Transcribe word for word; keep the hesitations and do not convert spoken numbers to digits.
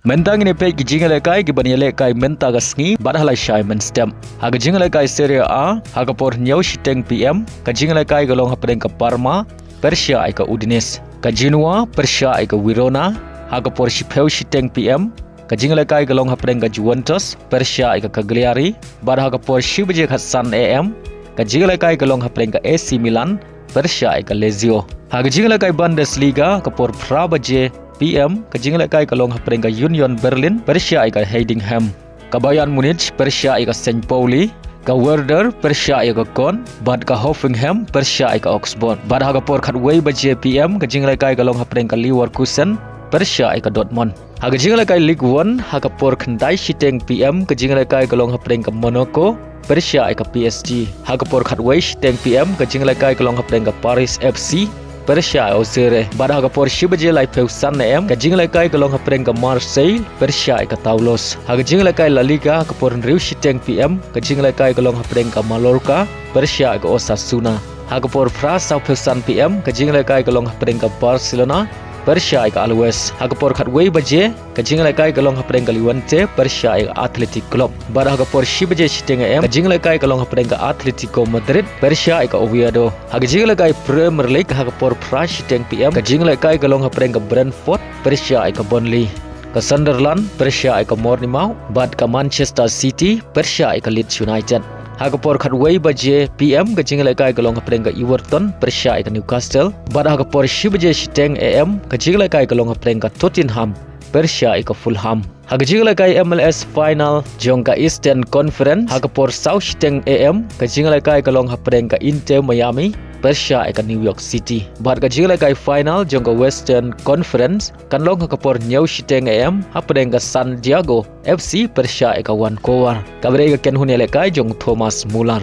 Mynta ngin ïa peit ki jingïalehkai kiban ïalehkai mynta ka sngi bad ha lashai mynstep. Ha ka jingïalehkai Serie A, ha ka por hynñiew shiteng P M, ka jingïalehkai ka long hapdeng ka Parma, pyrshah ïa ka Udinese. Ka Genoa, pyrshah ïa ka Verona, ha ka por shiphew shiteng P M, ka jingïalehkai ka long hapdeng ka Juventus, pyrshah ïa ka Cagliari, bad ha ka por shi baje khatsan A M, ka jingïalehkai ka long hapdeng ka A C Milan, pyrshah ïa ka Lazio. Ha ka jingïalehkai Bundesliga, ka por phra baje P M, ka jingïalehkai ka long hapdeng ka Union Berlin, pyrshah ïa ka Heidenheim. Ka Bayern Munich, pyrshah ïa ka Saint Pauli, ka Werder, pyrshah ïa ka Köln, bad ka Hoffenheim, pyrshah ïa ka Augsburg. Bad ha ka por khatwei baje P M, ka jingïalehkai ka long hapdeng ka Leverkusen, pyrshah ïa ka Dortmund. Ha ka jingïalehkai Ligue One, ha ka por khyndai shiteng P M, ka jingïalehkai ka long hapdeng ka Monaco, pyrshah ïa ka P S G. Ha ka por khatwei shiteng P M, ka jingïalehkai ka long hapdeng ka Paris F C, pyrshah ïa ka Auxerre. Bad ha ka por shi baje laiphew san A M, ka jingïalehkai ka long hapdeng ka Marseille, pyrshah ïa ka Toulouse. Ha ka jingïalehkai La Liga, ha ka por hynriew shiteng P M, ka jingïalehkai ka long hapdeng ka Mallorca, pyrshah ïa ka Osasuna. Ha ka por phra sawphew san P M, ka jingïalehkai ka long hapdeng ka Barcelona, pyrshah ïa ka Alaves. Ha ka por khatwei baje, ka jingïalehkai ka long hapdeng ka Levante, pyrshah ïa ka Athletic Club. Bad ha ka por shi baje shiteng A M, ka jingïalehkai ka long hapdeng ka Atletico Madrid, pyrshah ïa ka Oviedo. Ha ka jingïalehkai Premier League, ha ka por phra shiteng P M, ka jingïalehkai ka long hapdeng ka Brentford, pyrshah ïa ka Burnley. Ka Sunderland, pyrshah ïa ka Bournemouth, bad ka Manchester City, pyrshah ïa ka Leeds United. Ha ka por khatwei baje P M, ka jingïalehkai ka long hapdeng ka Everton, pyrshah ïa ka Newcastle. Bad ha ka por shi baje shiteng A M, ka jingïalehkai ka long hapdeng ka Tottenham, pyrshah ïa ka Fulham. Ha ka jingïalehkai M L S final jong ka Eastern Conference, ha ka por saw shiteng A M, ka jingïalehkai ka long hapdeng ka Inter Miami, pyrshah ïa ka New York City. Bad ka jingïalehkai final jong ka Western Conference, kan long ha ka por hynñiew shiteng A M, hapdeng ka San Diego F C, pyrshah ïa ka Vancouver. Kaba dei ka kynhun ïalehkai jong Thomas Muller.